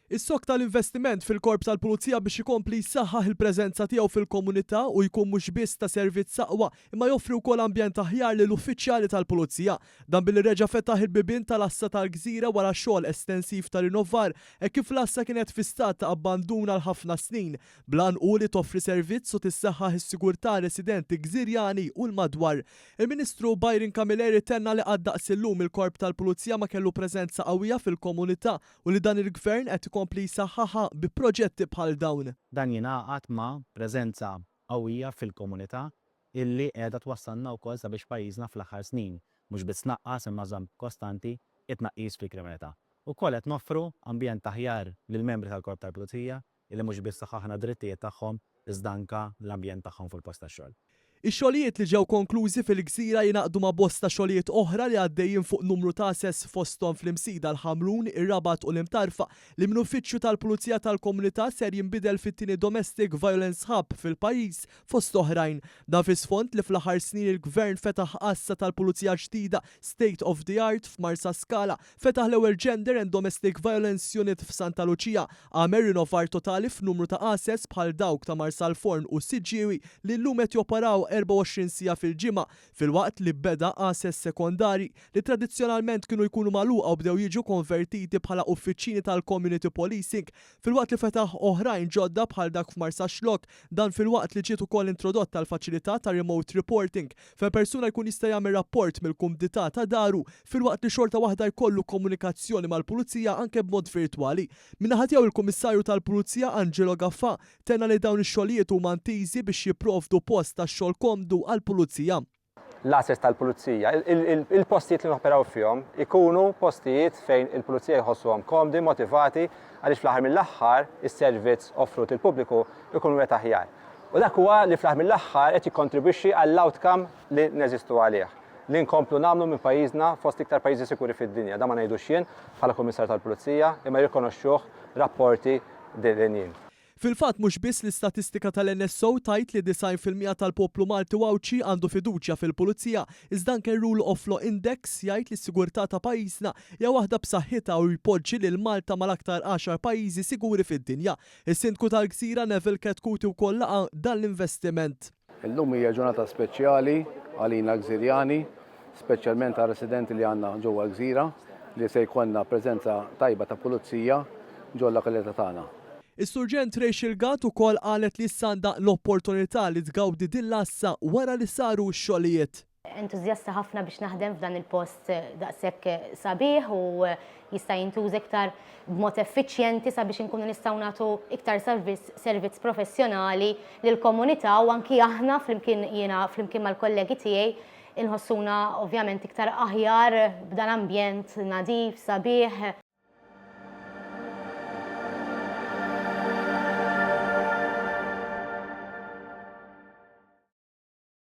Issokta l-investiment fil-Korp tal-Pulizija biex ikompli jsaħħaħ il-preżenza tiegħu fil-komunità u jkun mhux biss ta' servizz aqwa imma joffri wkoll ambjent aħjar lill-uffiċjali tal-Pulizija. Dan billi reġa' fetaħ il-bibien tal-għassa tal-Gżira wara xogħol estensiv ta' rinnovar hekk kif l-għassa kienet fi stat ta' abbandun għal ħafna snin. Bl-għan hu li toffri servizz u tissaħħaħ is-sigurtà għar-residenti Gżirjani u l-madwar. Il-Ministru Byron Camilleri tenna li qatt daqs illum il-Korp tal-Pulizija ma kellu preżenza qawwija fil-komunità u li dan il-Gvern qed ikompli jsaħħaħha bi proġetti bħal dawn. Dan jingħaqad ma' preżenza qawwija fil-komunità illi qiegħda twassalna wkoll sabiex pajjiżna fl-aħħar snin mhux biss naqqas imma żamm kostanti t-tnaqqis fil-kriminalità. Ukoll qed noffru ambjent aħjar lill-membri tal-Korp tal-Pulizija illi mhux biss saħħaħna d-drittijiet tagħhom iżda anke l-ambjent tagħhom fuq il-post tax-xogħol. Ix-xogħlijiet li ġew konklużi fil-Gżira jingħaqdu ma' bosta xogħlijiet oħra li għaddejjin fuq numru ta' għases fosthom fl-Imsida, l-Ħamrun, ir-Rabat u l-Imtarfa li minn uffiċċju tal-Pulizija tal-Komunità ser jinbidel fit-tieni Domestic Violence Hub fil-pajjiż fost oħrajn. Dan fi sfond li fl-aħħar snin il-Gvern fetaħ għassa tal-Pulizija ġdida state of the art f'Marsaskala, fetaħ l-ewwel Gender and Domestic Violence Unit f'Santa Luċija, għamel rinnovar totali f'numru ta' għases bħal dawk ta' Marsalforn u Siġġiewi li llum qed joperaw 24 siegħa fil-ġimgħa filwaqt li beda għases sekondari li tradizzjonalment kienu jkunu magħluqa u bdew jiġu konvertiti bħala uffiċini tal-community policing filwaqt li fetaħ oħrajn ġodda bħal dak f'Marsaxlokk. Dan filwaqt li ġiet ukoll introdotta l-faċilità ta' remote reporting fejn persuna jkun jista' jagħmel rapport mill-kumdità ta' daru filwaqt li xorta waħda jkollu komunikazzjoni mal-pulizija anke b'mod virtwali. Min-naħa tiegħu, il-Kummissarju tal-Pulizija Angelo Gafà tenna li dawn ix-xogħlijiet huma intiżi biex jipprovdu post tax-xogħol komdu għall-pulizija. L-għases tal-pulizija, il-postijiet li noperaw fihom ikunu postijiet fejn il-pulizija jħossuhom komdi, motivati, għaliex fl-aħħar mill-aħħar is-servizz offrut il-pubbliku ikun wieħed aħjar. U dak huwa li fl-aħħar mill-aħħar qed jikkontribwixxi għall-outcome li neżistu għalih, li nkomplu nagħmlu minn pajjiżna fost iktar pajjiżi sikuri fid-dinja. Dan ma ngħidux jien bħala Kummissarju tal-Pulizija, imma jirrikonoxxuh rapporti dinjin. Fil-fatt, mhux biss l-istatistika tal-NSO tgħid li 90% tal-poplu Malti u Għawdxi għandu fiduċja fil-pulizija, iżda anke Rule of Law Index jgħid li s-sigurtà ta' pajjiżna hija waħda b'saħħitha u jpoġġi lil Malta mal-aktar 10 pajjiżi siguri fid-dinja. Is-Sindku tal-Gżira Neville Chetcuti wkoll laqa' dan l-investiment. Illum hija ġurnata speċjali għalina Gżirjani, speċjalment għal residenti li għandna ġewwa l-Gżira, li se jkollna preżenza tajba ta' pulizija ġol lokalità tagħna. Is-Surġent Rachel Gatt ukoll qalet li issa għandha l-opportunità li tgawdi din l-għassa wara li saru x-xogħlijiet. Entużjasta ħafna biex naħdem f'dan il-post daqshekk sabiħ u jista' jintuża iktar b'mod effiċjenti sabiex inkunu nistgħu nagħtu iktar servizz professjonali lill-komunità u anki aħna flimkien, jiena flimkien mal-kollegi tiegħi, inħossuna ovvjament iktar aħjar b'dan ambjent nadif, sabiħ.